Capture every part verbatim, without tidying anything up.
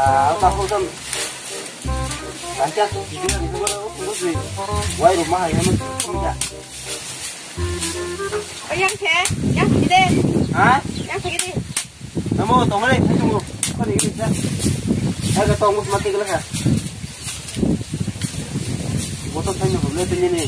Ah, tak ko sam. Ancha, video ni ko ko ko. Wai rumah ya mun. Oh, yang khe, yang khe de. Ha? Yang khe de. Namo tongre, tongre. Kani ini sa. Aga tong mus mati kala ka. Motor tanya boleh tanya ni.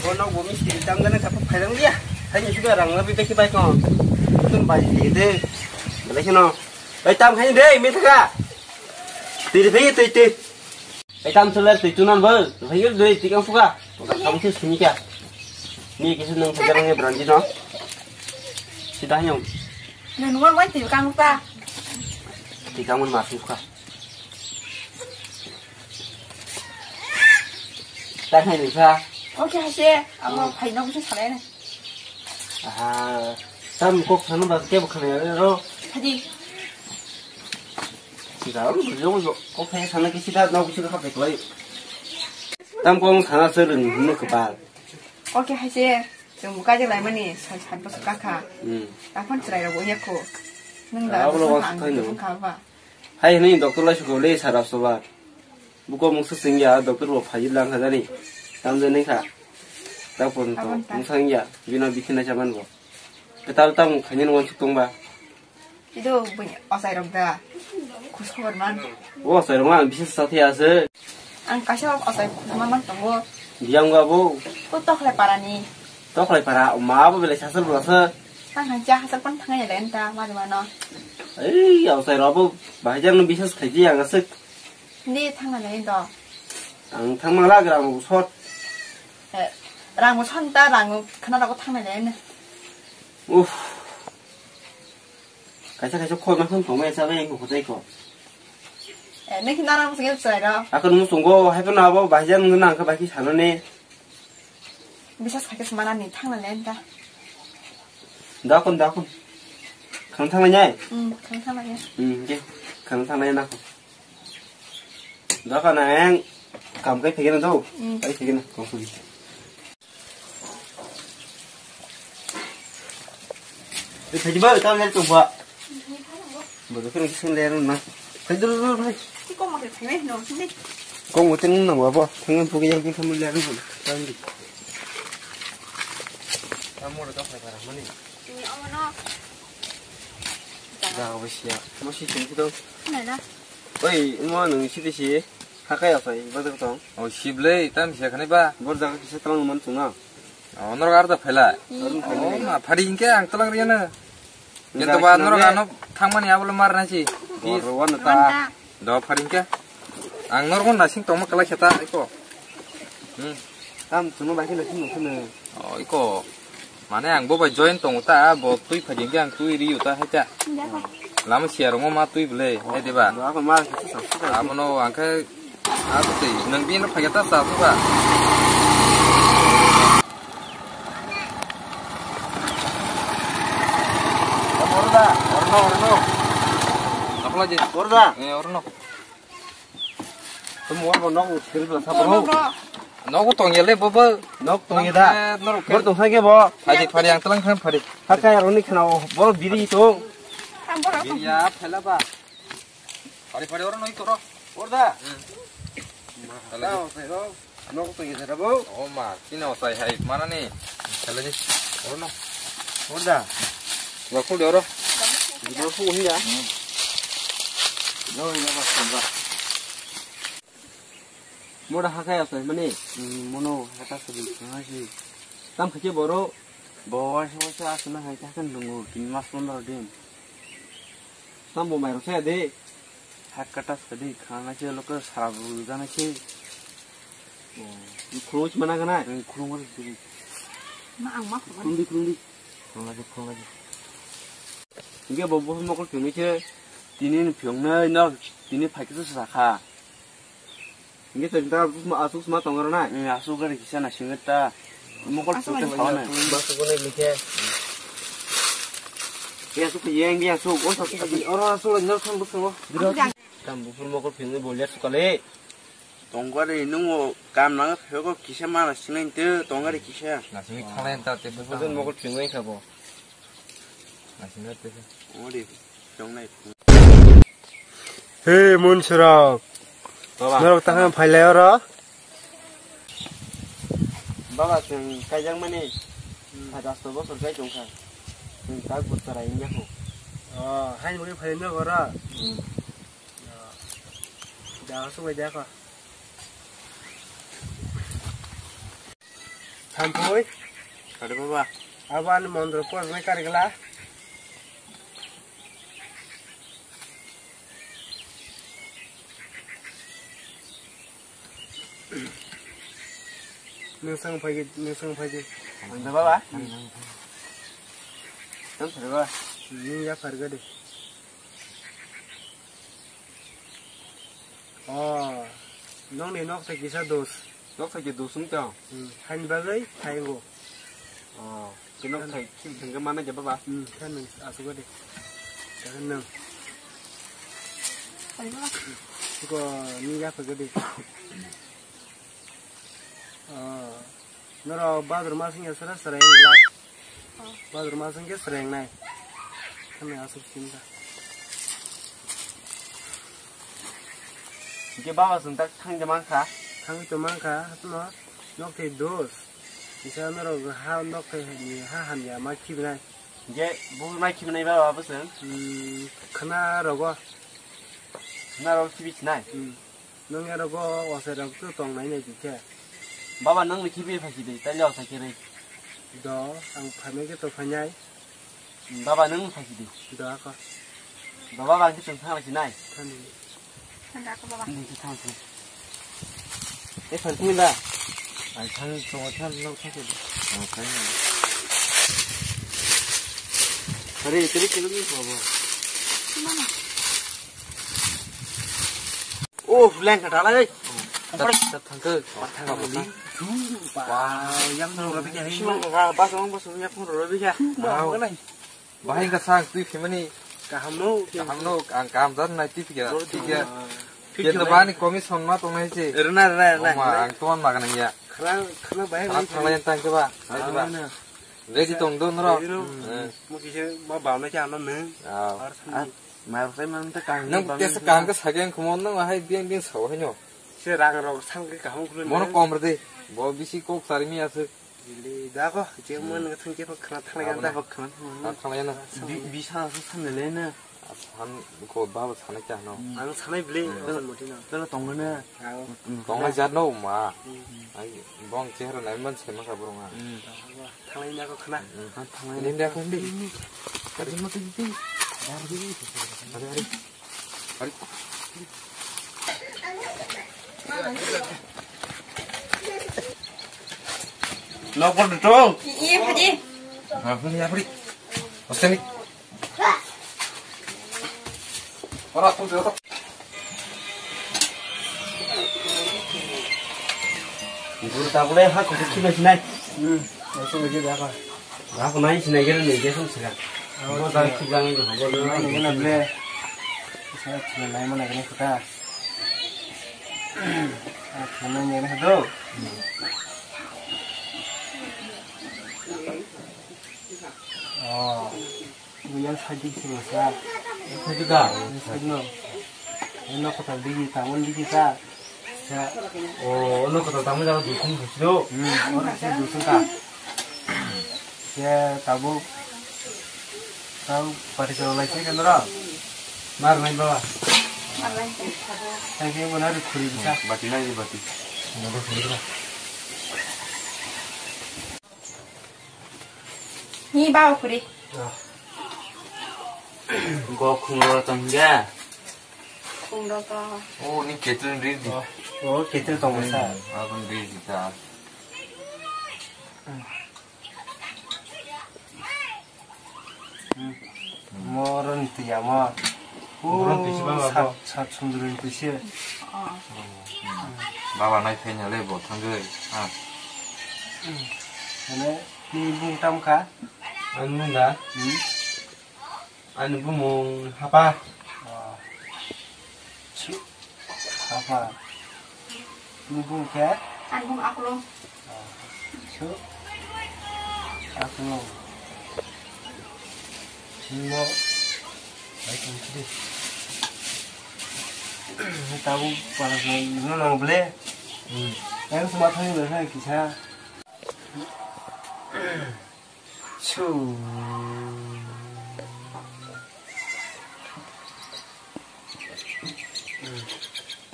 Bono bo mistiri tam gana kapa phairang dia. Hai ni sudah rang lebih beki bai kong. Tun bai de. Belai keno. Bai tam khai de, mi thaka. Tiri phai tui tui. Bai tam sele tui tunan bo. Phai de tikang suka. Kamu sih sini kya? Ni kisi nang sekarang ni berani no. Sida nyong. Nang nuan wai tui kang ta. Tikang mun masuk ka. Tak hai nisa. Oke hase, amo phai nok bisa salai na. Aha, tam kok sana ba ke bukan ya ro. Tadi. Sida ro bujo bujo. Kok phai sana ke sida nok bisa ka phai klai. Tam kong sana sering hunu kepal. Oke hase, jeng buka je lai mani, sat sat bosok kaka. Hmm. Apon chwrai ro bo ya ko. Nang da. Abo lo bosok was kang khaino. Bosok kha ba. Hai hwnwi doctor lai suko le sara soba. Buko mungsa singya doctor bo phai lang khajani. Tamjani kha. Tapon to. Abon ta. Mungsa singya bino bikhina chaman bo. Ketal tam khaini wan suk tongba. Ido bini osai rok da. Khus khobor man. O osai rok man bises sathi ase. Ang kaisa osai khus man man tongo. Biyang ga bo. Ko tokhle parani. Tokhlai para ma bo belai sasal bolasa. Tang hai cha hasal pon thangai le enta mari mano. Ei, osai rok bo bahai jang bises khaji ang asuk. Ni thangna le ento. Ang thangmang la gram bo sot. Eh, rang bo son ta rang khana rok thangna le ne. Uff. Kaisa kaisa khoi ma khon tongma sa bai ko khoi ko. Eh, ne khina rang sing chai ro. Akon mu sungo hai ko na bo bahai jang nang kha bai ki sano ne. Bisas kha khe se mana ni thangna le enta. Dakon, dakon. Khang thangna nyai? Hmm, khang thangna ya. Hmm, ke. Khang thangna ya nakon. Dakon ang kam kai phege na do. Hmm. Kai phege na kong suri. Ei, phai di ba, tam le tong ba. Bo do kene kisen le na. Phai dur dur phai. Ti kong ma phai phai no, ni. Kong mo tin na ba bo. Thang phu ke yang tin tham le na. Tam di. Tam mo do phai para mani. Ni omo no. Da ba sia. Mo si tin do. Na na. Oi, mo nung si di si. Hakai asai, bazar tong. O siblei, tam sia khani ba. Bor jaga kisa tang man tuna. O norok arda phaila. Aro phaila. O ma phari hingke ang talang riya na. Kento ba norok ano thangmani abole mar na si. Bor wan ta. Do phari hingke. Ang norok na sing tongma kala kheta iko. Hmm. Tam tunu ba khe na sing tunu. O iko. Mane ang bo bai join tongo ta, bo twi phai hingke ang twi riyo ta hai ta. Lama siya rongo ma twi bole, hai de ba? Bo ako ma kisa sa sa. Abono ang khe, abo tei, nang bini phai ta sa sa ba. Orda, orno, orno. Apla je. Orda. Eh, orno. Tum wal bo nok thil bla sa bro. Nogo tongya le bo bo. Nok tongya da. Bor tong sa ke bo. Phadi phadi ang talang khan phadi. Hakai aroni khna o. Bor biri to. Biri ya phela ba. Phadi phadi oro noi to ro. Orda. Phela. Nok tongya da bo. O ma, kino sai hai mana ni. Phela ji. Oro no. Orda. Wa khul de oro. Di bro fu hiya. No ya ba samba. Moda hakai asai mani. Hmm, mono hata sabi, hasi. Tam khaje boro. Bo wasi wasi asuna hai ta kan lungo, tin mas pondro din. Tam bo mairo saya de. Hak katas kadi khana se loko sara bu jana se. Oh, khulus mana kana? Hmm, khulung wala di. Ma ang ma khulung di, khulung di. Khulung di, khulung di. Inge bo bo mokol tuni se tini ni phiong nai no tini phai kisa sa kha. Inge to ta asuk ma tong ro na. Asuk gari kisa na singa ta. Mokol asuk tuni ni khawa na. Asuk gari likhe. Ya asuk ye inge asuk o sa oro asuk la jor khang bukho. Tam bufur mokol philni bolya sukale. Tongkari nungo kam nang phego kisa mana sinai te tongkari kisa. Nasimi thalai ta te. Bujan mokol chingwai khabo. Nasimi te. Ori tongnai. He Munsirok. Baba. Norok taham phailai oro. Baba, chwng kaijakmani, hmm, phadas to bosor kai tongkha. Chwng tak bwtara injakho. Oh, haini bagwi phaino gora. Hmm. Oh. Da, asuk bai da kho. Thampui. Kare baba. Abo ani mondro pornai karigla. Nwsang phaidi, nwsang phaidi. Anda baba? Nwng phai baba. Nwng ya pharga de. Oh, nokni nok thai kisa dos. Nok thai kisa dos wng tong? Hmm, haini bagwi thai wngo. Oh, ke nok thai kim thangkhe mana khe baba? Hmm, khe nwng asuk de. Khe nwng. Ko ni ya pharga de. Oh, norok bador masing ya sara sara yang lak. Bador masing ke sereng nai. Kami asuk sinta. Ke baba sung tak thang jaman kha. Thang to man kha, hatno nok thai dos. Isa norok ha nok thai ni ha hamya ma khibnai. Ke bu ma khibnai baba bu sung. Hmm, khana rogo. Khana rogo khibi sinai. Hmm. Nwng ero go wasai rok tu tong nai nai di khe. Baba, nwng ni khibi phai di, tai le wasai khe rwi. Do, ang phainai khe to phainai. Baba, nwng phai di. Do ako. Do, baba, ang khe chwng thang lai nai. Thani. Thanda ako baba. Nwng khe thang khe. E phan thang da. Ai thang chwng thang no thang khe. Ang phai nai. Are, tiri kilo ni baba. Mana? Oh, leng ka dalai. Tat, tat thangkhe. Thang li. Ba, yang nang rabi kya. Sima ka ba song ba song ya phone rabi kya. Ba, ba nai. Bahai ka sang twi phimani. Kaham no. Kaham no, ang kaham jar nai twi phikya. Twi phikya. Phikya. Kento bani commission ma tong nai se. Rena, rena, rena. Ma, ang tuan ma kana ya. Khana, khana bahai. Khana thanglai tang ke ba. Ready tong do noro. Ready no. Hmm. Mo kise ma ba na kya no ne. Ah. Ar sani. Mai rok sai man ta kang. Nang tesa kang ka sageng khumon nang hai biang biang sao hai no. Se rang rok sang ke kaham khulun. Mono kom rede. Bo bisi kok sari mi asuk. Bili da ko je mon ka thang ke khana thang ga da. Khana thang ga na. Bi, bisa sa san le na. San ko ba ba sana kya no. Ang sanai bili. Tela tong na. Tong na jat no ma. Ai bong chehra nai man se ma ka burung a. Thanglai na ko khna. Thanglai na ko ndi. Kadi mo tidi. Ari, ari. Ari. Nok por to. Iya, Haji. Apa ni, apa ni? Oke ni. Ora, tu tu. Guru tabule ha kutu kilo sinai. Hmm, itu lagi berapa? Aku nai sinai kira nih dia kan sila. Mau tahu sila ini hobo dulu. Ini kena beli. Saya sila lain mana kena kita. Ah, kena ini kena tu. Oh. Yang side sini sa. Itu juga. Side no. Ini kotor digi, tangan digi sa. Sa. Oh, ono kotor tangan jaga dukung silo. Hmm, orang sih dukung ka. Ya, tabu. Tabu pati kalau lagi kan orang. Mar main bawa. Mar main. Thank you, mana ada kuri bisa. Bati lagi bati. Mana ada kuri bisa. Ni ba khuri. Go khumro tong ya. Khumro to. O ni ketu ri di. O ketu tong sa. Abon ri di ta. Moron tiya mo. Moron tisi ba ba sat, bo. Sat sundurun tisi. Baba nai phai na le bo thangwi. Ha. Mane ni bung tam kha. Ani bung da. Hmm. Ani bumung hapa. Oh. Hapa. Ni bung khe? Ani bung Aklo. Su. Aklo. No. Bai tong sidi. Tabu para no nang ble. Hmm. Yang suma thani ble kisa. Su.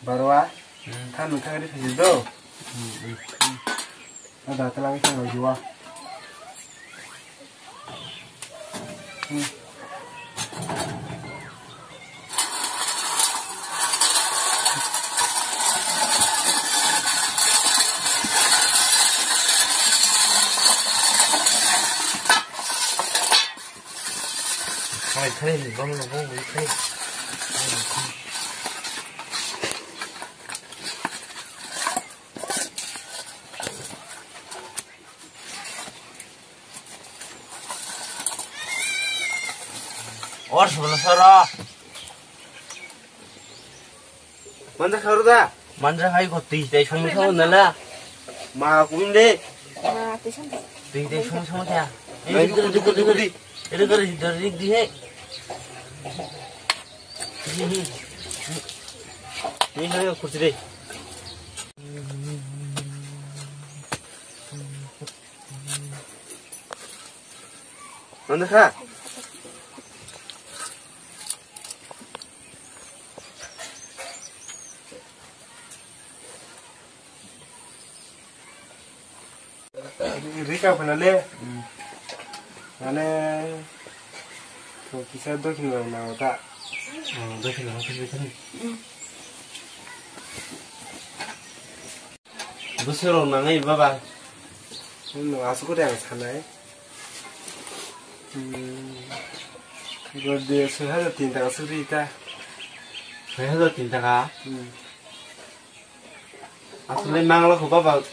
Barwa. Hmm. Than nokha ri phai do. Hmm, hmm. Ada telang sa lo juwa. Hmm. Khai, khai, bang, bang, khai. Or sebelum soro. Manja kharu da? Manja khai ko twi tai song song nala. Ma kum de. Ma twi song. Twi tai song song kya? Nai ko di ko di ko di. Ere kar di di di he. Ni hai ko kuch de. Manja kha. Rika phana le. Mane, to kisa dokhin rok na ota. Oh, dokhin rok kisa kisa. Bwswk rok nangnai baba? Nwng aswk khe ang sanai. Hmm. Gor de soi hajar tin taka suri ta. Soi hajar tin taka? Hmm. Aswk le mangla kho baba,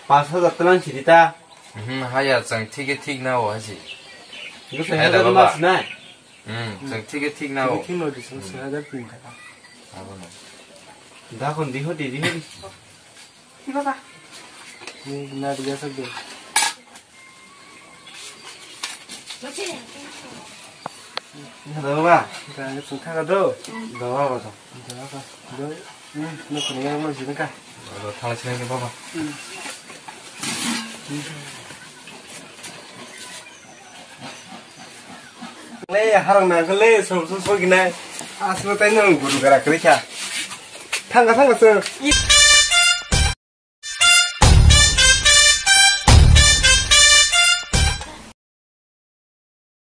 pas hajar tlang siri ta. Hmm, haya chang thik thik na o hasi. Bwswk soi hajar baba. Mas nai. Hmm, chwng thik khe thik na o. Thik no di, chwng soi hajar tin taka. Abo no. Da kon di hodi, di hodi. Di baba. Ni na di jasa de. Ni da baba. Da ni chwng thang do. Da baba da. Da baba. Do. Hmm, no kuni ya mo jin ka. Da thang chwng ke baba. Hmm. Le harang nang le so so so gina. Aslo tai nang guru gara kri kha. Thang ka thang ka so.